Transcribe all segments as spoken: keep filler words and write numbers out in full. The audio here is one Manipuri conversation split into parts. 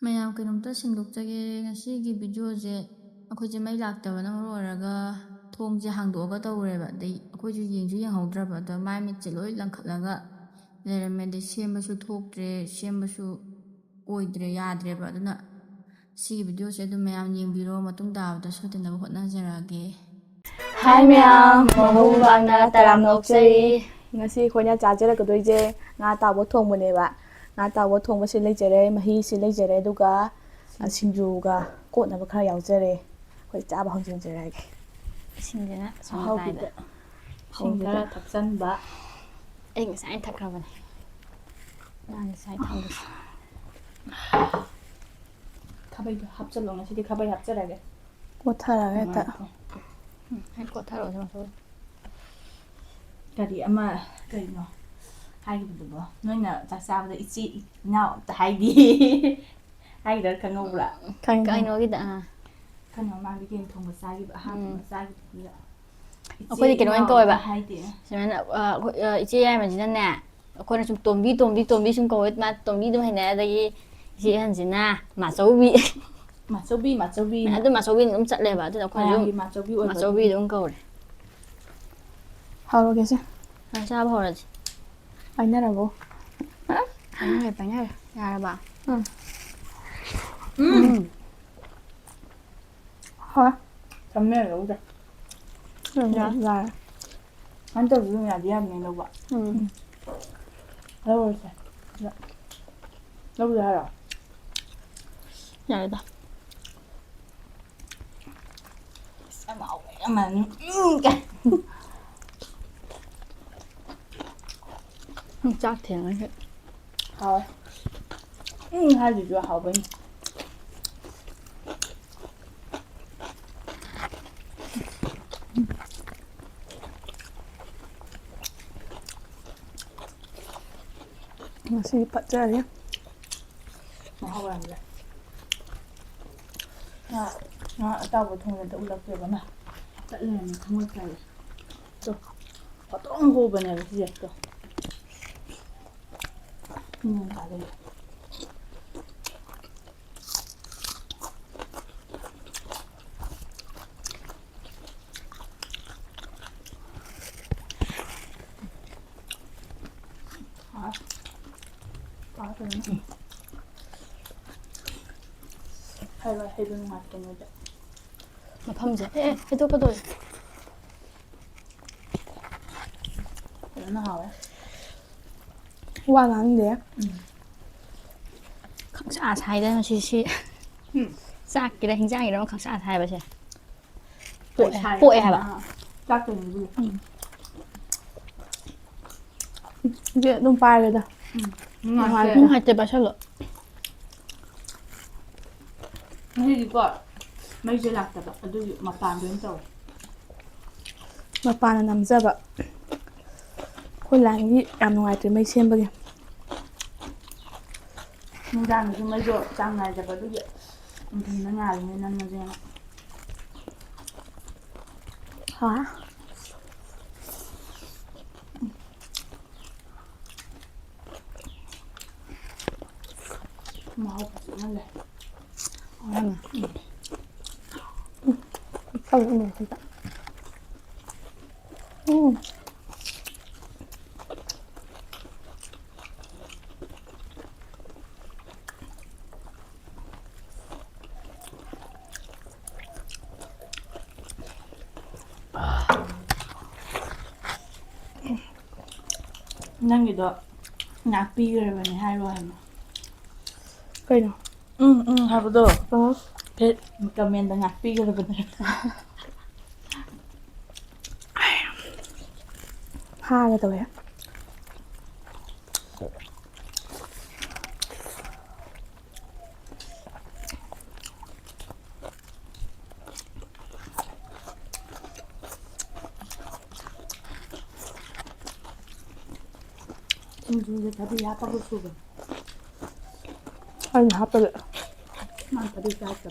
ꯃꯌꯥꯝ, ꯀꯩꯅꯣꯝꯇ ꯁꯦꯡꯗꯣꯛꯆꯒꯦ꯫ ꯉꯁꯤꯒꯤ ꯚꯤꯗꯤꯑꯣꯁꯦ ꯑꯩꯈꯣꯏꯁꯦ ꯃꯩ ꯂꯥꯛꯇꯕꯅ ꯃꯔꯝ ꯑꯣꯏꯔꯒ ꯊꯣꯡꯁꯦ ꯍꯥꯡꯗꯣꯛꯑꯒ ꯇꯧꯔꯦꯕ꯫ ꯑꯗꯩ ꯑꯩꯈꯣꯏꯁꯨ ꯌꯦꯡꯁꯨ ꯌꯦꯡꯍꯧꯗ꯭ꯔꯕ꯫ ꯑꯗꯣ ꯃꯥꯏ ꯃꯤꯠꯁꯦ ꯂꯣꯏ ꯂꯪꯈꯠꯂꯒ ꯂꯩꯔꯝꯃꯦ꯫ ꯑꯗꯩ ꯁꯦꯝꯕꯁꯨ ꯊꯣꯛꯇ꯭ꯔꯦ, ꯁꯦꯝꯕꯁꯨ ꯑꯣꯏꯗ꯭ꯔꯦ, ꯌꯥꯗ꯭ꯔꯦꯕ꯫ ꯑꯗꯨꯅ ꯁꯤꯒꯤ ꯚꯤꯗꯤꯑꯣꯁꯦ ꯑꯗꯨꯝ ꯃꯌꯥꯝ ꯌꯦꯡꯕꯤꯔꯣ, ꯃꯇꯨꯡ ꯇꯥꯕꯗ ꯁꯣꯏꯗꯅꯕ ꯍꯣꯠꯅꯖꯔꯛꯑꯒꯦ꯫ ꯍꯥꯏ ꯃꯌꯥꯝ, ꯃꯍꯨ ꯃꯃꯥꯡꯅ ꯇꯔꯥꯝꯅ ꯑꯣꯛꯆꯔꯤ꯫ ꯉꯁꯤ ꯑꯩꯈꯣꯏꯅ ꯆꯥꯖꯔꯛꯀꯗꯣꯏꯁꯦ ꯉꯥ ꯑꯇꯥꯎꯕ ꯊꯣꯡꯕꯅꯦꯕ꯫ ꯉꯥ ꯑꯇꯥꯎꯕ ꯊꯣꯡꯕꯁꯤ ꯂꯩꯖꯔꯦ, ꯃꯍꯤꯁꯤ ꯂꯩꯖꯔꯦ, ꯑꯗꯨꯒ ꯁꯤꯡꯖꯨꯒ ꯀꯣꯠꯅꯕ ꯈꯔ ꯌꯥꯎꯖꯔꯦ꯫ ꯑꯩꯈꯣꯏ ꯆꯥꯕ ꯍꯧꯖꯤꯟꯖꯔꯛꯑꯒꯦ꯫ ꯏꯁꯤꯡꯁꯤꯅ ꯁꯣꯝ ꯑꯍꯥꯎꯕꯤꯗ꯫ ꯃꯇꯥꯏꯗ꯫ ꯏꯁꯤꯡ ꯈꯔ ꯊꯛꯆꯟꯕ꯫ ꯑꯩ ꯉꯁꯥꯏꯅ ꯊꯛꯈ꯭ꯔꯕꯅꯦ꯫ ꯃꯥ ꯉꯁꯥꯏ ꯊꯝꯕꯁꯦ꯫ ꯈꯥꯕꯩꯗꯣ ꯍꯥꯞꯆꯜꯂꯣ, ꯉꯁꯤꯗꯤ ꯈꯥꯕꯩ ꯍꯥꯞꯆꯔꯒꯦ꯫ ꯀꯣꯠꯊꯔꯒ ꯍꯦꯛꯇ꯫ ꯎꯝ, ꯍꯦꯛ ꯀꯣꯠꯊꯔꯛꯑꯣꯁꯦ ꯃꯊꯛꯇ꯫ ꯀꯔꯤ ꯑꯃ, ꯀꯩꯅꯣ ꯍꯥꯏꯈꯤꯕꯗꯨꯕꯣ? ꯅꯣꯏꯅ ꯆꯥꯛ ꯆꯥꯕꯗ ꯏꯆꯦ ꯏꯅꯥꯎ ꯑꯝꯇ ꯍꯥꯏꯗꯦ꯫ ꯍꯥꯏꯈꯤꯗꯕ ꯈꯪꯍꯧꯕ꯭ꯔꯥ? ꯈꯪꯉꯦ, ꯈꯪꯉꯦ꯫ ꯀꯩꯅꯣꯒꯤꯗ, ꯑꯥ꯫ ꯑꯩꯈꯣꯏꯅ ꯃꯃꯥꯡꯗ ꯌꯦꯟ ꯊꯣꯡꯕ ꯆꯥꯈꯤꯕ, ꯑꯍꯥꯟꯕ ꯎꯝ꯫ ꯆꯥꯈꯤꯕꯗꯨꯗ ꯏꯆꯦ ꯑꯩꯈꯣꯏꯗꯤ ꯀꯩꯅꯣ ꯑꯣꯏꯅ ꯏꯅꯥꯎ ꯀꯧꯋꯦꯕ꯫ ꯑꯝꯇ ꯍꯥꯏꯗꯦ꯫ ꯁꯨꯃꯥꯏꯅ, ꯑ, ꯑꯩꯈꯣꯏ, ꯑ, ꯏꯆꯦ ꯌꯥꯏꯃꯁꯤꯅꯅꯦ, ꯑꯩꯈꯣꯏꯅ ꯁꯨꯝ ꯇꯣꯝꯕꯤ, ꯇꯣꯝꯕꯤ, ꯇꯣꯝꯕꯤ ꯁꯨꯝ ꯀꯧꯋꯦ꯫ ꯃꯥ ꯇꯣꯝꯕꯤ ꯑꯗꯨꯝ ꯍꯩꯅꯔꯦ꯫ ꯑꯗꯒꯤ ꯏꯆꯦ ꯑꯍꯟꯁꯤꯅ ꯃꯥꯆꯧꯕꯤ꯫ ꯃꯥꯆꯧꯕꯤ, ꯃꯥꯆꯧꯕꯤ꯫ ꯑꯗꯨ ꯃꯥꯆꯧꯕꯤꯅ ꯑꯗꯨꯝ ꯆꯠꯂꯦꯕ꯫ ꯑꯗꯨꯅ ꯑꯩꯈꯣꯏꯅ ꯃꯌꯥꯝꯒꯤ ꯑꯗꯨꯝ ꯃꯥꯆꯧꯕꯤ ꯑꯣꯏꯕ ꯃꯥꯆꯧꯕꯤ ꯑꯗꯨꯒꯤ꯫ ꯑꯗꯨꯝ ꯀꯧꯔꯦ꯫ ꯍꯧꯔꯒꯦꯁꯦ꯫ ꯑ, ꯆꯥꯕ ꯍꯧꯔꯁꯤ꯫ ꯄꯥꯏꯅꯔꯕꯣ? ꯄꯥꯏꯅꯔꯦ, ꯄꯥꯏꯅꯔꯦ꯫ ꯌꯥꯔꯕ? ꯎꯝ꯫ ꯎꯝ꯫ ꯍꯣꯏ꯫ ꯊꯝꯃꯦ, ꯂꯧꯗꯦ꯫ ꯎꯝ, ꯌꯥꯔꯦ꯫ ꯌꯥꯔꯦ꯫ ꯍꯟꯗꯛꯇꯤ ꯑꯗꯨꯝ ꯌꯥꯗꯤ ꯌꯥꯕꯅꯦ ꯂꯧꯕ꯫ ꯎꯝ꯫ ꯂꯧꯔꯁꯦ꯫ ꯂꯧꯗꯦ ꯍꯥꯏꯔꯣ? ꯌꯥꯔꯦꯗ꯫ ꯑꯁ, ꯌꯥꯝ ꯍꯥꯎꯋꯦ, ꯌꯥꯝ ꯍꯥꯎꯋꯦ꯫ ꯎꯝ, ꯀꯥꯏ꯫ ꯎꯝ, ꯆꯥꯛ ꯊꯦꯡꯉꯁꯨ꯫ ꯍꯥꯎꯋꯦ꯫ ꯎꯝ ꯍꯥꯏꯗꯨꯁꯨ ꯍꯥꯎꯕꯩꯅꯤ꯫ ꯉꯁꯤꯗꯤ ꯐꯠꯖꯔꯦ꯫ ꯃꯍꯥꯎ ꯌꯥꯝ ꯂꯩ꯫ ꯉꯥ, ꯉꯥ ꯑꯇꯥꯎꯕ ꯊꯣꯡꯕꯗ ꯎꯠꯂꯛꯀꯦꯕ ꯃꯥ꯫ ꯆꯠꯂꯦꯅ ꯈꯪꯉꯛꯇ꯭ꯔꯦ꯫ ꯇꯣ, ꯐꯣꯇꯣ ꯑꯃ ꯍꯧꯕꯅꯦꯕ ꯁꯤꯁꯦ꯫ ꯇꯣ꯫ ꯅꯣꯡ ꯇꯥꯗꯣꯏꯅꯦ꯫ ꯍꯥꯏꯔꯣꯏ, ꯍꯩꯕ ꯅꯨꯡꯉꯥꯏꯇꯦ ꯅꯣꯏꯗ꯫ ꯃꯐꯝꯁꯦ꯫ ꯑꯦ, ꯑꯦ, ꯍꯦꯛꯇꯣꯛꯀꯗꯧꯔꯦ꯫ ꯐꯖꯅ ꯍꯥꯎꯋꯦ꯫ ꯋꯥ ꯉꯥꯡꯗꯦ꯫ ꯎꯝ꯫ ꯈꯪꯁꯥ ꯁꯥꯏꯗ ꯉꯁꯤ ꯁꯤ꯫ ꯎꯝ꯫ ꯆꯥꯛꯀꯤꯔ ꯍꯤꯟꯖꯥꯡꯒꯤꯔ ꯑꯃ ꯈꯪꯁꯥ ꯁꯥꯏꯕꯁꯦ꯫ ꯄꯣꯛꯑꯦ ꯄꯣꯛꯑꯦ ꯁꯥꯏ ꯄꯣꯛꯑꯦ ꯍꯥꯏꯕ꯫ ꯀꯥꯏꯅ ꯆꯥꯛ ꯊꯣꯡꯕꯕꯨ꯫ ꯁꯤ ꯑꯗꯨꯝ ꯄꯥꯏꯔꯦꯗ꯫ ꯎꯝ꯫ ꯅꯨꯡꯉꯥꯏꯇꯦ꯫ ꯅꯨꯡꯉꯥꯏꯇꯦ꯫ ꯅꯨꯡꯉꯥꯏꯇꯦ ꯄꯥꯏꯁꯜꯂꯣ꯫ ꯉꯁꯤꯗꯤꯀꯣ ꯃꯩꯁꯦ ꯂꯥꯛꯇꯕ ꯑꯗꯨꯒꯤ ꯃꯄꯥꯟꯗ ꯑꯣꯏꯅ ꯇꯧꯔꯦ꯫ ꯃꯄꯥꯟꯅ ꯅꯝꯖꯕ꯫ ꯑꯩꯈꯣꯏ ꯂꯥꯏꯟꯒꯤ ꯌꯥꯝ ꯅꯨꯡꯉꯥꯏꯇ꯭ꯔꯦ ꯃꯩ ꯁꯦꯝꯕꯒꯤ꯫ ꯅꯨꯡꯗꯥꯡꯗꯁꯨ ꯃꯩꯗꯣ ꯆꯥꯡ ꯅꯥꯏꯗꯕ ꯑꯗꯨꯒꯤ ꯅꯨꯡꯊꯤꯟꯗ ꯉꯥꯜꯂꯤꯉꯩ ꯅꯝꯃꯁꯦꯅ꯫ ꯍꯥ꯫ ꯃꯍꯥꯎ ꯐꯖꯅ ꯂꯩ꯫ ꯎꯝ꯫ ꯎꯝ꯫ ꯎꯝ꯫ ꯅꯪꯒꯤꯗꯣ ꯉꯥꯛꯄꯤꯈ꯭ꯔꯕꯅꯦ ꯍꯥꯏꯔꯣ ꯍꯥꯏꯕ꯫ ꯀꯩꯅꯣ? ꯎꯝ ꯎꯝ ꯍꯥꯏꯕꯗꯣ꯫ ꯑꯣ꯫ ꯐꯦ-, ꯀꯃꯦꯟꯗ ꯉꯥꯛꯄꯤꯈ꯭ꯔꯕꯅꯦ꯫ ꯍꯥꯒꯦ ꯇꯧꯋꯦ꯫ ꯁꯤꯡꯖꯨꯁꯦ ꯊꯕꯤ ꯍꯥꯞꯄꯒ ꯁꯨꯕꯅꯦ꯫ ꯑꯩꯅ ꯍꯥꯞꯄꯗ꯫ ꯃꯥꯅ ꯊꯕꯤ ꯆꯥꯗꯕ꯫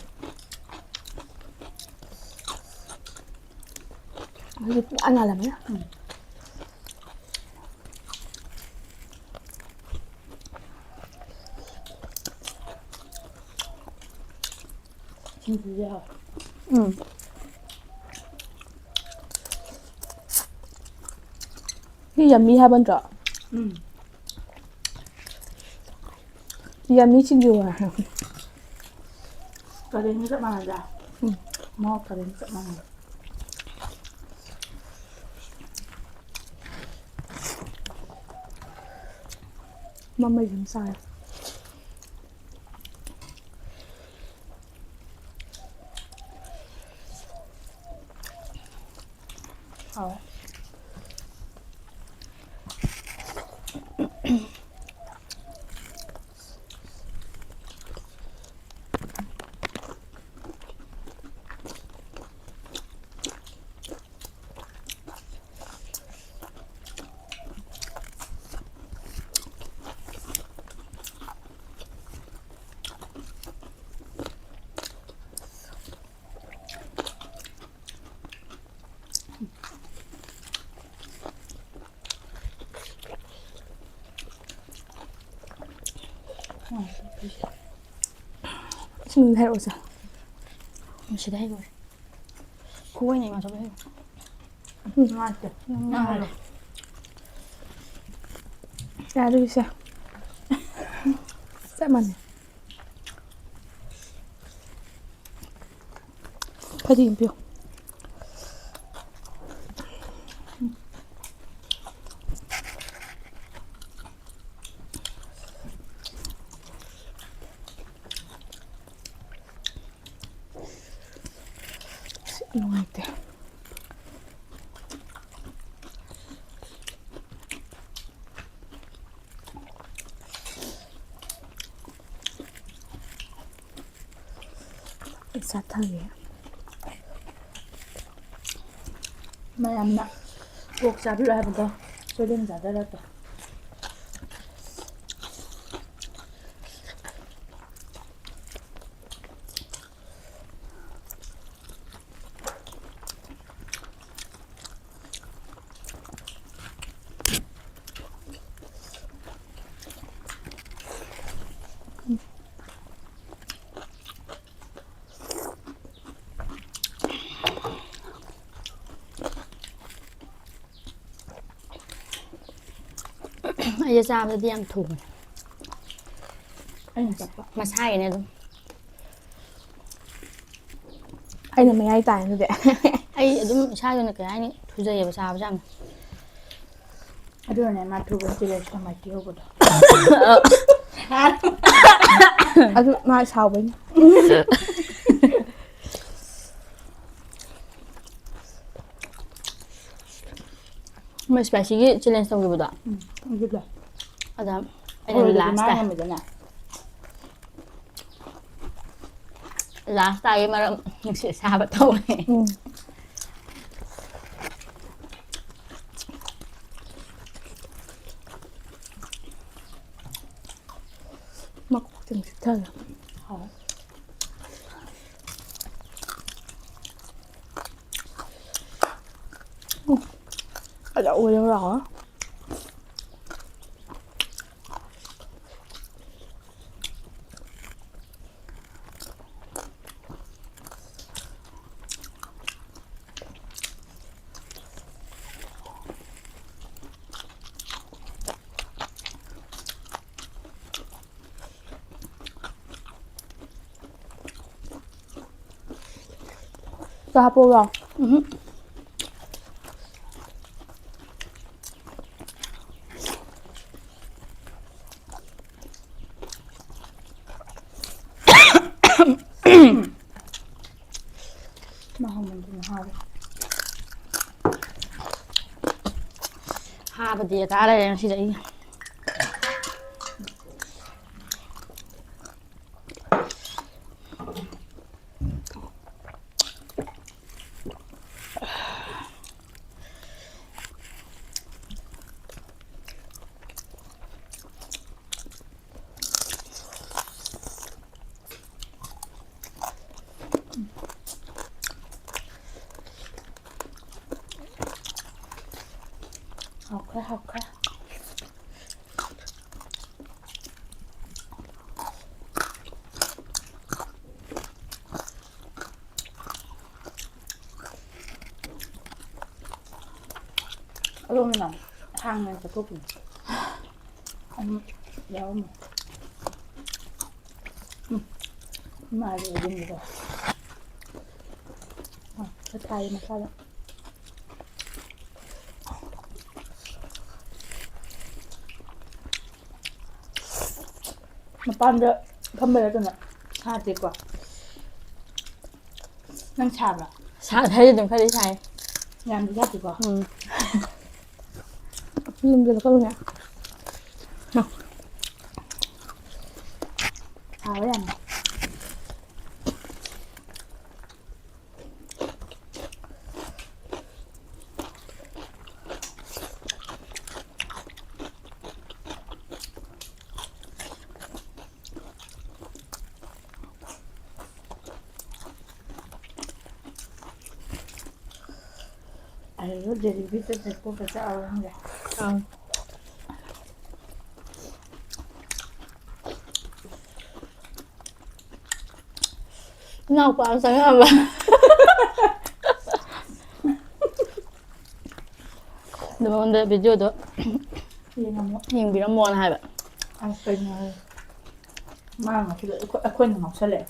ꯍꯧꯖꯤꯛ ꯄꯨꯔꯥ ꯉꯥꯜꯂꯝꯃꯦ꯫ ꯎꯝ꯫ ꯁꯤꯡꯖꯨꯁꯦ ꯍꯥꯎꯋꯦ꯫ ꯎꯝ꯫ ꯁꯤ ꯌꯝꯃꯤ ꯍꯥꯏꯕ ꯅꯠꯇ꯭ꯔꯣ? ꯎꯝ꯫ ꯌꯝꯃꯤ ꯁꯤꯡꯖꯨ ꯍꯥꯏ꯫ ꯀꯔꯦꯟꯒ ꯆꯞ ꯃꯥꯟꯅꯗ꯭ꯔꯥ? ꯎꯝ꯫ ꯃꯍꯥꯎ ꯀꯔꯦꯟꯒ ꯆꯞ ꯃꯥꯟꯅꯩ꯫ ꯃꯃꯩꯁꯨ ꯑꯗꯨꯝ ꯆꯥꯔꯦ꯫ ꯍꯥꯎꯋꯦ꯫ ꯁꯤꯡ ꯍꯥꯏꯔꯛꯑꯣꯁꯦ꯫ ꯁꯤꯗ ꯍꯩꯔꯣꯏ꯫ ꯈꯨꯑꯣꯏꯅ ꯏꯃꯥ ꯆꯠꯄ ꯍꯩꯔꯣꯏ꯫ ꯎꯝ, ꯅꯨꯡꯉꯥꯏꯇꯦ꯫ ꯅꯪ ꯅꯪ ꯍꯥꯏꯔꯣ꯫ ꯍꯥꯏꯔꯣ꯫ ꯌꯥꯗꯣꯏꯁꯦ꯫ ꯆꯞ ꯃꯥꯟꯅꯩ꯫ ꯐꯗꯤꯒ ꯑꯝ ꯄꯤꯌꯨ꯫ ꯅꯨꯡꯉꯥꯏꯇꯦ꯫ ꯆꯥꯊꯒꯦ꯫ ꯃꯌꯥꯝꯅ ꯑꯣꯛ ꯆꯥꯕꯤꯔꯣ ꯍꯥꯏꯕꯗꯣ ꯁꯣꯏꯗꯅ ꯆꯥꯖꯔꯛꯀꯦ꯫ ꯑꯩꯁꯦ ꯆꯥꯕꯗꯗꯤ ꯌꯥꯝ ꯊꯨꯕꯅꯦ꯫ ꯑꯩꯅ ꯆꯠꯄ꯫ ꯃꯁꯥꯒꯤꯅꯦ ꯑꯗꯨꯝ꯫ ꯑꯩꯅ ꯃꯌꯥꯏ ꯇꯥꯏ ꯑꯗꯨꯗꯤ꯫ ꯑꯩ ꯑꯗꯨꯝ ꯏꯁꯥꯒꯤ ꯑꯣꯏꯅ ꯀꯩ ꯍꯥꯏꯅꯤ, ꯊꯨꯖꯩꯌꯦꯕ ꯆꯥꯕꯁꯦ ꯌꯥꯝꯅ꯫ ꯑꯗꯨꯅꯅꯦ ꯃꯥ ꯊꯨꯕ ꯆꯤꯜꯂꯦ ꯁꯣꯃꯥꯏ ꯄꯤꯍꯧꯕꯗꯣ꯫ ꯑꯗꯨ ꯃꯥ ꯁꯥꯎꯕꯩꯅꯤ꯫ ꯃꯣꯏ ꯁ꯭ꯄꯥꯏꯁꯤꯒꯤ ꯆꯦꯂꯦꯟꯖ ꯇꯧꯈꯤꯕꯗꯣ꯫ ꯎꯝ, ꯑꯗꯨꯗꯣ꯫ ꯑꯗ ꯑꯩꯅ ꯑꯔꯣꯏꯕꯗꯤ ꯂꯥꯁ ꯃꯥ ꯇꯥꯏ꯫ ꯉꯝꯃꯤꯗꯅ꯫ ꯂꯥꯁ ꯇꯥꯏꯌꯦ ꯃꯔꯝ ꯅꯨꯡꯁꯤꯠ ꯁꯥꯕ ꯇꯧꯋꯦ꯫ ꯎꯝ꯫ ꯃꯀꯣꯛꯇꯤ ꯆꯤꯛꯊꯔꯦ꯫ ꯍꯥꯎ꯫ ꯎꯝ꯫ ꯐꯖ ꯎꯔꯦ ꯂꯥꯎꯔ꯫ ꯆꯥ ꯍꯥꯞꯄꯛꯎꯔꯣ? ꯎꯝꯍꯨꯝ꯫ ꯃꯍꯥꯎ ꯃꯟꯗꯨꯅ ꯍꯥꯎꯋꯦ꯫ ꯍꯥꯕꯗꯤ ꯇꯥ ꯂꯩꯔꯦ ꯉꯁꯤꯗꯤ ꯑꯩ꯫ ꯍꯥꯎꯈ꯭ꯔꯦ, ꯍꯥꯎꯈ꯭ꯔꯦ꯫ ꯑꯗꯣꯝꯅ ꯍꯥꯡꯅ ꯆꯠꯊꯣꯛꯈꯤꯅꯤ꯫ ꯑꯗꯨꯝ ꯌꯥꯎꯔꯝꯃꯣ꯫ ꯎꯝ꯫ ꯃꯥꯗꯤ ꯑꯗꯨꯝꯕꯗꯣ꯫ ꯊꯥꯏ ꯃꯈꯥꯗ꯫ ꯃꯄꯥꯟꯗ ꯐꯝꯕꯩꯔ ꯀꯩꯅꯣ ꯁꯥꯗꯦꯀꯣ꯫ ꯅꯪ ꯁꯥꯕ꯭ꯔꯥ? ꯁꯥꯗꯦ, ꯑꯩ ꯑꯗꯨꯝ ꯈꯔꯗꯤ ꯁꯥꯏ꯫ ꯌꯥꯝꯗꯤ ꯁꯥꯗꯦꯀꯣ? ꯎꯝ꯫ ꯌꯨꯝꯗ ꯂꯨꯄꯥ ꯀꯨꯟ꯫ ꯁꯥꯕ ꯌꯥꯝꯅ꯫ ꯑꯩꯁꯨ ꯗꯦꯂꯤꯚꯔꯤ ꯆꯠꯄ ꯄꯣꯠꯀ ꯆꯥꯕ ꯈꯪꯗꯦ꯫ ꯑꯪ꯫ ꯏꯅꯥꯎꯄꯥ ꯑꯃ ꯆꯪꯉꯛꯑꯝꯕ꯫ ꯑꯗꯨ ꯃꯉꯣꯟꯗ ꯚꯤꯗꯤꯑꯣꯗꯣ ꯌꯦꯡꯉꯝꯃꯣ꯫ ꯌꯦꯡꯕꯤꯔꯝꯃꯣꯅ ꯍꯥꯏꯕ꯫ ꯑꯁ, ꯀꯩꯅꯣ ꯍꯥꯏ꯫ ꯃꯥ ꯉꯥꯎꯁꯤꯜꯂꯛꯑꯦ, ꯑꯩꯈꯣꯏ-, ꯑꯩꯈꯣꯏꯅ ꯉꯥꯎꯁꯜꯂꯛꯑꯦ꯫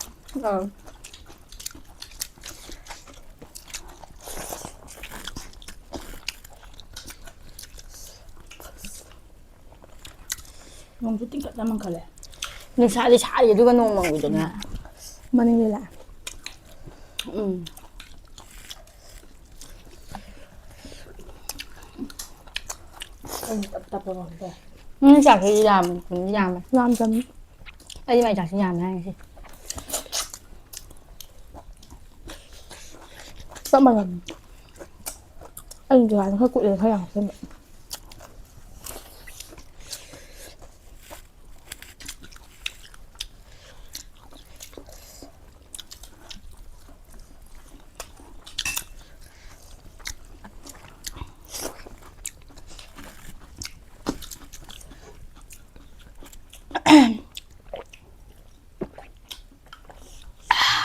ꯑꯥ꯫ ꯅꯣꯡꯁꯨ ꯇꯤꯡꯈꯠꯅ ꯃꯪꯈꯠꯂꯦ꯫ ꯅꯨꯡꯁꯥꯗꯤ ꯁꯥꯔꯤ, ꯑꯗꯨꯒ ꯅꯣꯡ ꯃꯪꯕꯤꯗꯨꯅꯦ꯫ ꯎꯝ꯫ ꯃꯅꯤꯡꯗꯤ ꯂꯥꯛꯑꯦ꯫ ꯎꯝ꯫ ꯑꯩꯅ ꯇꯞ ꯇꯞꯄ ꯉꯥꯡꯕ꯫ ꯅꯪ ꯆꯥꯛꯁꯤ ꯌꯥꯝ-, ꯌꯥꯝꯃꯦ꯫ ꯌꯥꯝꯗꯕꯅꯤ꯫ ꯑꯩꯗꯤ ꯃꯥꯏ ꯆꯥꯛꯁꯤ ꯌꯥꯝꯃꯦ ꯍꯥꯏꯔꯤꯁꯦ꯫ ꯆꯞ ꯃꯥꯟꯅꯕꯅꯤ꯫ ꯑꯩꯅ ꯗꯨꯀꯥꯟꯗ ꯈꯔ ꯀꯨꯏꯔꯦ ꯈꯔ ꯌꯥꯝ ꯍꯥꯞꯆꯤꯟꯕ꯫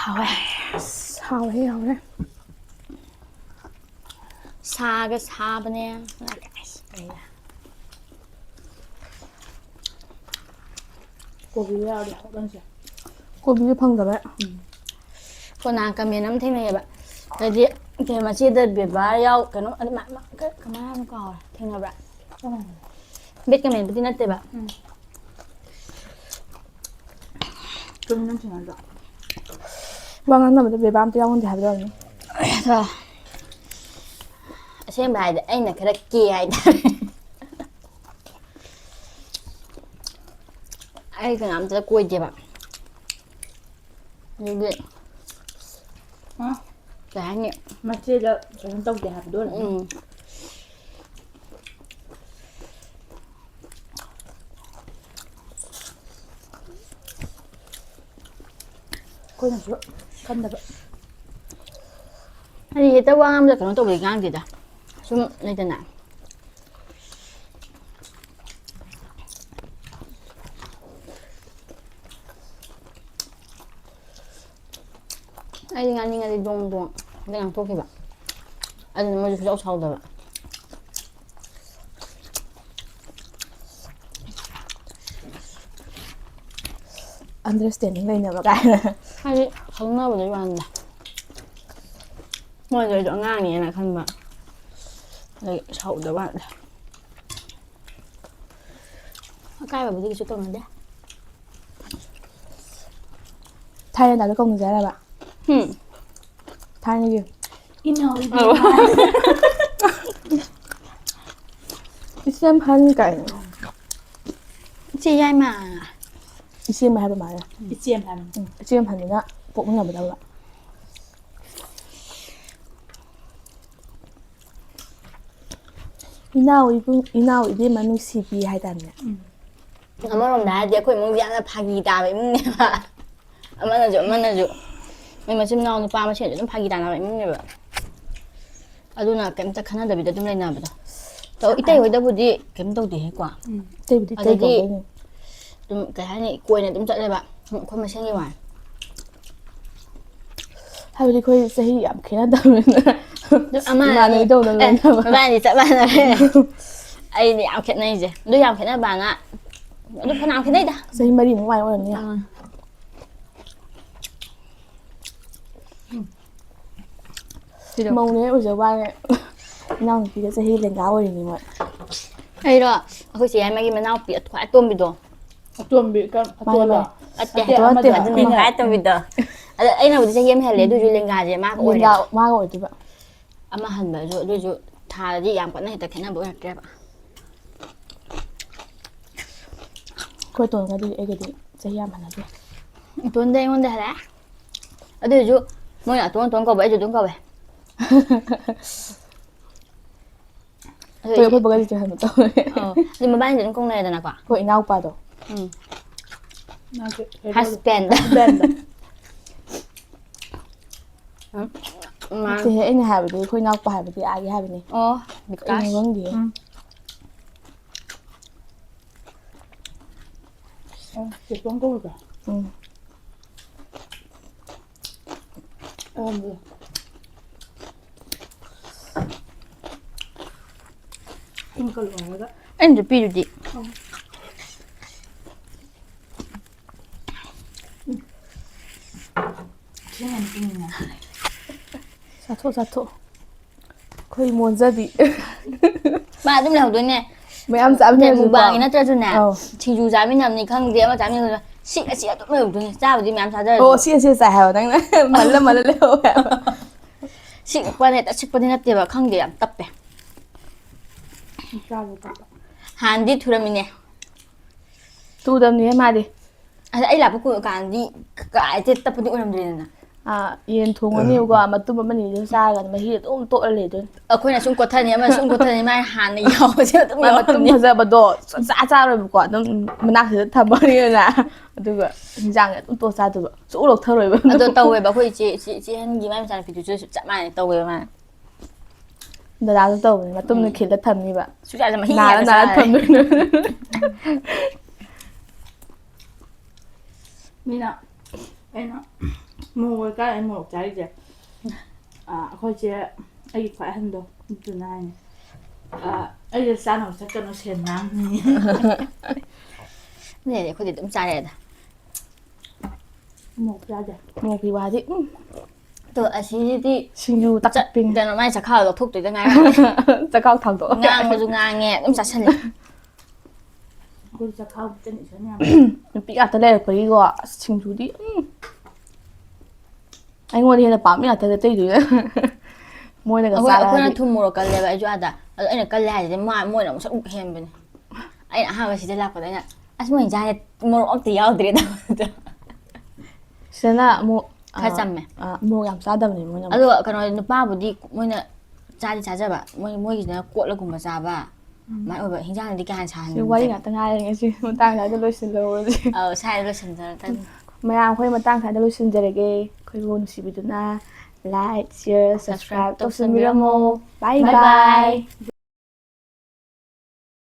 ꯍꯥꯎꯋꯦ꯫ ꯑꯁ, ꯍꯥꯎꯋꯦ, ꯍꯥꯎꯋꯦ꯫ ꯁꯥꯒ ꯁꯥꯕꯅꯦ꯫ ꯀꯣꯕꯤ ꯌꯥꯎꯔꯗꯤ ꯍꯥꯎꯕꯅꯤꯁꯦ꯫ ꯀꯣꯕꯤꯁꯨ ꯐꯪꯗꯕ꯫ ꯎꯝ꯫ ꯀꯣ ꯅꯍꯥꯟ comment ꯑꯃ ꯊꯦꯡꯅꯩꯌꯦꯕ꯫ ꯍꯥꯏꯗꯤ ꯀꯩ ꯃꯆꯦꯗ ꯕꯦꯕꯥꯔ ꯌꯥꯎ ꯀꯩꯅꯣ ꯑꯗꯨ ꯃ- ꯃ- ꯀ- ꯀꯃꯥꯏ ꯍꯥꯏꯅꯣ ꯀꯥꯎꯔꯦ ꯊꯦꯡꯅꯕ꯭ꯔꯥ? ꯕꯦꯠꯀ ꯃꯦꯟꯕꯗꯤ ꯅꯠꯇꯦꯕ꯫ ꯆꯨꯝꯃꯤ ꯅꯪ ꯊꯦꯡꯅꯗ꯭ꯔꯣ? ꯋꯥ ꯉꯥꯡꯅꯕꯗ ꯕꯦꯕꯥꯔ ꯑꯝꯇ ꯌꯥꯎꯍꯟꯗꯦ ꯍꯥꯏꯕꯗꯣ ꯑꯣꯏꯔꯝꯅꯤ꯫ ꯑꯗꯣ ꯑꯁꯦꯡꯕ ꯍꯥꯏꯗꯤ ꯑꯩꯅ ꯈꯔ ꯀꯦ ꯍꯥꯏꯇꯥꯔꯦ꯫ ꯑꯩ ꯀꯅꯥꯝꯇ ꯀꯣꯏꯗꯦꯕ꯫ ꯑꯗꯨꯒꯤ ꯍꯥ? ꯀꯩ ꯍꯥꯏꯅꯤ? ꯃꯆꯦꯗ ꯀꯩꯅꯣ ꯇꯧꯗꯦ ꯍꯥꯏꯕꯗꯣ ꯑꯣꯏꯔꯝꯅꯤ꯫ ꯎꯝ꯫ ꯑꯩꯈꯣꯏꯅꯁꯨ ꯈꯟꯗꯕ꯫ ꯑꯩ ꯍꯦꯛꯇ ꯋꯥ ꯉꯥꯡꯕꯗ ꯀꯩꯅꯣ ꯇꯧꯕꯩ ꯉꯥꯡꯗꯦꯗ꯫ ꯁꯨꯝ ꯂꯩꯗꯅ꯫ ꯑꯩꯗꯤ ꯉꯥꯡꯅꯤꯡꯉꯗꯤ ꯗꯣꯡ ꯗꯣꯡ ꯍꯦꯛꯇ ꯉꯥꯡꯊꯣꯛꯈꯤꯕ꯫ ꯑꯗꯨꯅ ꯃꯣꯏꯁꯨ ꯁꯨꯡꯁꯥꯎ ꯁꯥꯎꯗꯕ꯫ Understanding ꯂꯩꯅꯕ ꯀꯥꯏꯅ꯫ ꯍꯥꯏꯗꯤ ꯈꯪꯅꯕꯗꯨꯒꯤ ꯋꯥꯅꯤꯗ꯫ ꯃꯣꯏꯗꯣ ꯑꯩꯗꯣ ꯑꯉꯥꯡꯅꯦꯅ ꯈꯟꯕ꯫ ꯑꯗꯨꯒꯤ ꯁꯥꯎꯗꯕ ꯋꯥꯅꯤꯗ꯫ ꯑꯀꯥꯏꯕꯕꯨꯗꯤ ꯀꯩꯁꯨ ꯇꯧꯅꯗꯦ꯫ ꯊꯥꯏꯅ ꯗꯥꯗꯣ ꯀꯧꯅꯖꯦ ꯍꯥꯏꯔꯕ? ꯍꯨꯝ꯫ ꯊꯥꯏꯅꯒꯤ꯫ ꯏꯅꯥꯎ ꯑꯧ꯫ ꯏꯕꯦꯝꯃ꯫ ꯏꯆꯦ ꯑꯍꯟ ꯀꯥꯏꯅ꯫ ꯏꯆꯦ ꯌꯥꯏꯃ꯫ ꯏꯆꯦ ꯑꯃ ꯍꯥꯏꯕ ꯃꯥꯜꯂꯦ꯫ ꯏꯆꯦ ꯑꯃ ꯍꯥꯏꯕ꯫ ꯎꯝ, ꯏꯆꯦ ꯑꯃ ꯍꯟꯗꯨꯅ ꯄꯣꯛꯃꯤꯟꯅꯕꯗꯧꯕ꯫ ꯏꯅꯥꯎ ꯏꯕꯨꯡ-, ꯏꯅꯥꯎ ꯏꯕꯦꯝꯃ ꯅꯨꯡꯁꯤꯕꯤ ꯍꯥꯏꯇꯥꯔꯦꯅꯦ꯫ ꯎꯝ꯫ ꯑꯃꯔꯣꯝꯗ ꯍꯥꯏꯔꯗꯤ ꯑꯩꯈꯣꯏ ꯏꯃꯨꯡꯁꯦ ꯌꯥꯝꯅ ꯐꯥꯒꯤ ꯇꯥꯕ ꯏꯃꯨꯡꯅꯦꯕ꯫ ꯑꯃꯅꯁꯨ ꯑꯃꯅꯁꯨ꯫ ꯃꯣꯏ ꯃꯆꯤꯟ ꯃꯅꯥꯎ ꯅꯨꯄꯥ ꯃꯁꯦꯟꯁꯨ ꯑꯗꯨꯝ ꯐꯥꯒꯤ ꯇꯥꯅꯕ ꯏꯃꯨꯡꯅꯦꯕ꯫ ꯑꯗꯨꯅ ꯀꯩꯝꯇ ꯈꯟꯅꯗꯕꯤꯗ ꯑꯗꯨꯝ ꯂꯩꯅꯕꯗꯣ꯫ ꯇꯧ-, ꯏꯇꯩ ꯍꯣꯏꯗꯕꯨꯗꯤ ꯀꯩꯝ ꯇꯧꯗꯦꯍꯦꯀꯣ꯫ ꯎꯝ, ꯏꯇꯩꯕꯨꯗꯤ ꯏꯇꯩ ꯑꯗꯒꯤ ꯀꯧꯗꯣꯏꯅꯦ꯫ ꯑꯗꯨꯝ ꯀꯩ ꯍꯥꯏꯅꯤ, ꯀꯣꯏꯅ ꯑꯗꯨꯝ ꯆꯠꯂꯦꯕ꯫ ꯁꯨꯝ ꯑꯩꯈꯣꯏ ꯃꯁꯦꯟꯒꯤ ꯋꯥꯅꯤ꯫ ꯍꯥꯏꯕꯗꯤ ꯑꯩꯈꯣꯏ ꯆꯍꯤ ꯌꯥꯝ ꯈꯦꯠꯅꯗꯕꯅꯤꯅ꯫ ꯑꯗꯨ ꯑꯃ ꯏꯃꯥꯟꯅꯕꯤ ꯇꯧꯅ ꯑꯦ, ꯂꯣꯏꯅꯕ꯫ ꯃꯕꯥꯅꯤ ꯆꯞ ꯃꯥꯟꯅꯔꯦ꯫ ꯑꯩꯗꯤ ꯌꯥꯝ ꯈꯦꯠꯅꯩꯁꯦ꯫ ꯑꯗꯨ ꯌꯥꯝ ꯈꯦꯠꯅꯕꯅ, ꯑꯗꯨ ꯐꯅꯌꯥꯝ ꯈꯦꯠꯅꯩꯗ꯫ ꯆꯍꯤ ꯃꯔꯤꯃꯨꯛ ꯃꯥꯏ ꯑꯣꯏꯔꯝꯅꯤ꯫ ꯎꯝ꯫ ꯃꯧꯅꯦ ꯑꯣꯏꯖꯕ ꯋꯥꯅꯦ꯫ ꯏꯅꯥꯎꯅꯨꯄꯤꯒ ꯆꯍꯤ ꯂꯦꯡꯒꯥ ꯑꯣꯏꯔꯤꯅꯤ ꯃꯣꯏ꯫ ꯑꯩꯔꯣ? ꯑꯩꯈꯣꯏ ꯆꯦ ꯌꯥꯏꯃꯒꯤ ꯃꯅꯥꯎꯄꯤ ꯑꯈ꯭ꯋꯥꯏ ꯑꯇꯣꯝꯕꯤꯗꯣ꯫ ꯑꯇꯣꯝꯕꯤ ꯀꯔꯝ-, ꯃꯥꯅꯦ, ꯑꯇꯣꯟꯂꯣ? ꯃꯥꯅꯦ꯫ ꯅꯠꯇꯦ, ꯑꯇꯣꯟ ꯅꯠꯇꯦ, ꯑꯃꯗꯣ, ꯑꯗꯨꯅꯦ ꯑꯩꯅ ꯈ꯭ꯋꯥꯏ ꯑꯇꯣꯝꯕꯤꯗꯣ꯫ ꯑꯗꯣ ꯑꯩꯅꯕꯨꯗꯤ ꯆꯍꯤ ꯑꯃ ꯍꯜꯂꯦ, ꯑꯗꯨꯏꯁꯨ ꯂꯦꯡꯒꯥꯁꯦ ꯃꯥꯒ ꯂꯦꯡꯒꯥ ꯑꯣꯏꯔꯦꯕ꯫ ꯃꯥꯒ ꯑꯣꯏꯗꯣꯏꯕ꯫ ꯑꯃ ꯍꯟꯕꯁꯨ, ꯑꯗꯨꯏꯁꯨ ꯊꯥꯗꯗꯤ ꯌꯥꯝ ꯀꯟꯅ ꯍꯦꯛꯇ ꯈꯦꯠꯅꯕ ꯑꯣꯏꯔꯛꯇ꯭ꯔꯦꯕ꯫ ꯑꯩꯈꯣꯏ ꯇꯣꯟꯒꯗꯤ ꯑꯩꯒꯗꯤ ꯆꯍꯤ ꯌꯥꯝ ꯍꯟꯅꯗꯦ꯫ ꯏꯇꯣꯟꯗꯤ ꯑꯩꯉꯣꯟꯗ ꯍꯜꯂꯦ꯫ ꯑꯗꯨꯏꯁꯨ ꯃꯣꯏꯅ ꯑꯇꯣꯟ ꯑꯇꯣꯟ ꯀꯧꯕ, ꯑꯩꯁꯨ ꯑꯗꯨꯝ ꯀꯧꯋꯦ꯫ ꯑꯗꯨ ꯍꯣꯏ, ꯑꯩꯈꯣꯏ ꯕꯒꯁꯤꯁꯨ ꯍꯟꯕ ꯇꯧꯋꯦ꯫ ꯑꯧ, ꯑꯗꯨ ꯃꯕꯥꯅꯤꯗꯤ ꯑꯗꯨꯝ ꯀꯧꯅꯔꯦꯗꯅꯀꯣ꯫ ꯑꯩꯈꯣꯏ ꯏꯅꯥꯎꯄꯥꯗꯣ꯫ ꯎꯝ꯫ ꯃꯥꯁꯦ ꯀꯩꯅꯣ, husband꯫ Husband꯫ ꯎꯝ, ꯃꯥ-, ꯅꯠꯇꯦꯍꯦ, ꯑꯩꯅ ꯍꯥꯏꯕꯗꯤ ꯑꯩꯈꯣꯏ ꯏꯅꯥꯎꯄꯥ ꯍꯥꯏꯕꯗꯤ ꯑꯥꯒꯤ ꯍꯥꯏꯕꯅꯤ꯫ ꯑꯣ, ꯀꯩꯅꯣ ꯕꯤꯀꯥꯁ꯫ ꯈꯪꯗꯦ꯫ ꯎꯝ꯫ ꯑꯣ, ꯆꯦꯆꯣꯡ ꯀꯧꯕ꯭ꯔꯥ? ꯎꯝ꯫ ꯑꯣ꯫ ꯄꯤꯡꯀ ꯂꯣꯏꯔꯒ꯫ ꯑꯩꯅꯁꯨ ꯄꯤꯗꯨꯗꯤ꯫ ꯑꯣ꯫ ꯁꯤ ꯌꯥꯝ ꯄꯤꯡꯉꯤꯅ꯫ ꯆꯥꯊꯣꯛ, ꯆꯥꯊꯣꯛ꯫ ꯑꯩꯈꯣꯏ ꯃꯣꯟꯖꯕꯤ꯫ ꯃꯥ ꯑꯗꯨꯝ ꯂꯩꯍꯧꯗꯣꯏꯅꯦ꯫ ꯃꯌꯥꯝ ꯆꯥꯃꯤꯟꯅꯔꯁꯨꯀꯣ꯫ ꯃꯨꯛꯕꯥꯡꯒꯤ ꯅꯠꯇ꯭ꯔꯁꯨꯅꯦ, ꯑꯧ꯫ ꯁꯤꯡꯖꯨ ꯆꯥꯃꯤꯟꯅꯕꯅꯤ ꯈꯪꯗꯦ, ꯑꯃ ꯆꯥꯃꯤꯟꯅꯕꯅꯤ ꯈꯪꯗꯦ, ꯁꯤ ꯑꯁꯤ ꯑꯗꯨꯝ ꯂꯩꯍꯧꯗꯣꯏꯅꯦ꯫ ꯆꯥꯕꯨꯗꯤ ꯃꯌꯥꯝ ꯆꯥꯖꯔꯁꯨ꯫ ꯑꯣ, ꯁꯤ ꯑꯁꯤ ꯆꯥꯏ ꯍꯥꯏꯕ ꯅꯪꯅ꯫ ꯃꯜꯂ ꯃꯜꯂ ꯂꯩꯍꯧꯋꯦ ꯍꯥꯏꯕ꯫ ꯁꯤꯛꯄꯅꯦ, ꯍꯦꯛꯇ ꯁꯤꯛꯄꯗꯤ ꯅꯠꯇꯦꯕ, ꯈꯪꯗꯦ, ꯌꯥꯝ ꯇꯞꯄꯦ꯫ ꯆꯥꯕ ꯇꯞꯄ꯫ ꯍꯥꯟꯅꯗꯤ ꯊꯨꯔꯝꯃꯤꯅꯦ꯫ ꯇꯨꯗꯕꯅꯤꯍꯦ ꯃꯥꯗꯤ꯫ ꯑꯗ ꯑꯩ ꯂꯥꯛꯄ ꯀꯨꯏ-, ꯀꯥꯟꯗꯗꯤ ꯀꯥꯏꯗꯩ ꯇꯞꯄꯗꯤ ꯑꯣꯏꯔꯝꯗ꯭ꯔꯦꯗꯅ꯫ ꯑꯥ, ꯌꯦꯟ ꯊꯣꯡꯉꯅꯤꯕꯀꯣ, ꯃꯇꯨꯝ ꯑꯃꯅꯤꯗꯨ ꯆꯥꯔꯒ ꯃꯍꯤ ꯑꯗꯨꯝ ꯇꯣꯠꯂ ꯂꯩꯗꯣꯏꯅꯤ꯫ ꯑꯩꯈꯣꯏꯅ ꯁꯨꯝ ꯀꯣꯠꯊꯅꯤ, ꯑꯃꯅ ꯁꯨꯝ ꯀꯣꯠꯊꯅꯤ, ꯃꯥꯏ ꯍꯥꯟꯅ ꯌꯥꯎꯕꯁꯦ ꯑꯗꯨꯝ ꯃꯥꯏ ꯃꯇꯨꯝ ꯌꯥꯎꯔꯝꯅꯤ꯫ ꯐꯖꯕꯗꯣ ꯁꯨꯡꯆꯥ ꯆꯥꯔꯣꯏꯕꯀꯣ, ꯑꯗꯨꯝ ꯃꯅꯥꯛꯁꯤꯗ ꯊꯝꯃꯅꯤꯅ, ꯑꯗꯨꯒ ꯍꯤꯟꯖꯥꯡꯁꯦ ꯑꯗꯨꯝ ꯇꯣꯠ ꯆꯥꯗꯣꯏꯕ, ꯁꯨꯛꯂꯧ ꯂꯧꯊꯔꯣꯏꯕ꯫ ꯑꯗꯣ ꯇꯧꯋꯦꯕ, ꯑꯩꯈꯣꯏ ꯏꯆꯦ, ꯏꯆꯦ, ꯏꯆꯦ ꯑꯍꯟꯒꯤ ꯃꯥꯏ ꯃꯆꯥꯅꯨꯄꯤꯗꯨꯁꯨ ꯆꯞ ꯃꯥꯟꯅꯩ ꯇꯧꯋꯦꯕ ꯃꯥꯅ꯫ ꯗꯗꯥꯁꯨ ꯇꯧꯕꯅꯦ, ꯃꯇꯨꯝꯗꯣ ꯎꯝ꯫ ꯈꯤꯜꯂ ꯊꯝꯅꯤꯕ꯫ ꯁꯨꯡꯆꯥ ꯆꯥ-, ꯃꯍꯤ ꯅꯥꯔ ꯉꯥꯛꯇ ꯅꯥꯔ ꯆꯥꯔꯦ꯫ ꯊꯝꯗꯣꯏꯅꯦ꯫ ꯃꯤꯅ, ꯑꯩꯅ ꯃꯣꯔꯣꯛ ꯀꯥꯏ, ꯑꯩ ꯃꯣꯔꯣꯛ ꯆꯥꯔꯤꯁꯦ꯫ ꯑꯥ, ꯑꯩꯈꯣꯏ ꯆꯦ, ꯑꯩꯒꯤ ꯈ꯭ꯋꯥꯏ ꯑꯍꯟꯗꯣ, ꯑꯗꯨꯅ ꯍꯥꯏꯅꯦ, ꯑꯥ, "ꯑꯩꯁꯦ ꯆꯥꯅꯕ ꯆꯠꯀꯅꯨ, ꯁꯦꯟ ꯃꯥꯡꯅꯤ꯫" ꯑꯗꯨꯅꯅꯦ ꯑꯩꯈꯣꯏꯗꯤ ꯑꯗꯨꯝ ꯆꯥꯔꯦꯗ꯫ ꯃꯣꯔꯣꯛ ꯆꯥꯗꯦ꯫ ꯃꯣꯔꯣꯛꯀꯤ ꯋꯥꯗꯤ, ꯎꯝ꯫ ꯑꯗꯣ ꯑꯁꯤꯁꯤꯗꯤ ꯁꯤꯡꯖꯨ ꯇꯛꯄꯤꯅꯦ꯫ ꯀꯩꯅꯣ, ꯃꯥꯏ ꯆꯈꯥꯎꯗꯣ ꯂꯧꯊꯣꯛꯇꯣꯏꯗ ꯉꯥꯏꯔꯦ꯫ ꯆꯈꯥꯎ ꯊꯥꯡꯗꯣꯛꯑꯣ꯫ ꯉꯥꯡꯕꯁꯨ ꯉꯥꯡꯉꯦ, ꯑꯗꯨꯝ ꯆꯥꯁꯜꯂꯦ꯫ ꯑꯩꯈꯣꯏ ꯆꯈꯥꯎ ꯆꯅꯤꯁꯟ ꯌꯥꯝ ꯅꯨꯄꯤ ꯉꯥꯛꯇ ꯂꯩꯔꯛꯄꯒꯤꯀꯣ, ꯑꯁ, ꯁꯤꯡꯖꯨꯗꯤ ꯎꯝ꯫ ꯑꯩꯉꯣꯟꯗ ꯍꯦꯟꯅ ꯄꯥꯝꯃꯤ ꯉꯥꯛꯇꯅꯦ ꯑꯇꯩꯗꯨꯅ꯫ ꯃꯣꯏꯅꯒ ꯑꯩꯈꯣꯏ ꯑꯩꯈꯣꯏꯅ ꯆꯥꯔꯗꯤ꯫ ꯊꯨꯝ ꯃꯣꯔꯣꯛ ꯀꯜꯂꯦꯕ ꯑꯩꯁꯨ ꯑꯥꯗ꯫ ꯑꯗꯣ ꯑꯩꯅ ꯀꯜꯂꯦ ꯍꯥꯏꯁꯤꯗꯤ ꯃꯥ ꯃꯣꯏꯅ ꯑꯃꯨꯛ ꯁꯔꯨꯛ ꯍꯦꯟꯕꯅꯦ꯫ ꯑꯩꯅ ꯑꯍꯥꯟꯕ ꯁꯤꯗ ꯂꯥꯛꯄꯗ ꯑꯩꯅ, "ꯑꯁ, ꯃꯣꯏ ꯏꯟꯖꯥꯡꯁꯦ ꯃꯣꯔꯣꯛ ꯑꯝꯇ ꯌꯥꯎꯗ꯭ꯔꯦ" ꯇꯧꯕꯗꯣ꯫ ꯁꯤꯗꯅ ꯑꯃꯨꯛ ꯈꯔ ꯑ, ꯆꯝꯃꯦ꯫ ꯑ, ꯃꯣꯔꯣꯛ ꯌꯥꯝ ꯆꯥꯗꯕꯅꯦ ꯃꯣꯏꯅ ꯑꯃꯨꯛ꯫ ꯑꯗꯣ ꯀꯩꯅꯣ, ꯅꯨꯄꯥꯕꯨꯗꯤ ꯃꯣꯏꯅ ꯆꯥꯗꯤ ꯆꯥꯖꯕ, ꯃꯣꯏ ꯃꯣꯏꯒꯤꯁꯤꯅ ꯀꯣꯠꯂꯒꯨꯝꯕ ꯆꯥꯕ ꯑꯗꯨꯃꯥꯏꯅ ꯑꯣꯏꯕ꯫ ꯍꯤꯟꯖꯥꯡꯗꯤ ꯀꯌꯥ ꯍꯦꯟꯅ ꯁꯤ ꯋꯥꯔꯤ ꯁꯥꯍꯟꯗꯦ꯫ ꯉꯥꯛꯇ ꯉꯥꯏꯔꯦ ꯉꯁꯤ꯫ ꯃꯇꯥꯡ ꯁ꯭ꯋꯥꯏꯗ ꯂꯣꯏꯁꯤꯜꯂꯧꯔꯁꯤ꯫ ꯑꯧ, ꯁ꯭ꯋꯥꯏꯗ ꯂꯣꯏꯁꯤꯟꯖꯔꯛꯀꯅꯤ꯫ ꯃꯌꯥꯝ, ꯑꯩꯈꯣꯏ ꯃꯇꯥꯡ ꯁ꯭ꯋꯥꯏꯗ ꯂꯣꯏꯁꯤꯟꯖꯔꯒꯦ꯫ ꯑꯩꯈꯣꯏꯕꯨ ꯅꯨꯡꯁꯤꯕꯤꯗꯨꯅ like, share, subscribe Subscribe ꯇꯧꯁꯤꯟꯕꯤꯔꯝꯃꯣ꯫ ꯇꯧꯁꯤꯟꯕꯤꯔꯝꯃꯣ꯫ Bye Bye bye꯫ bye꯫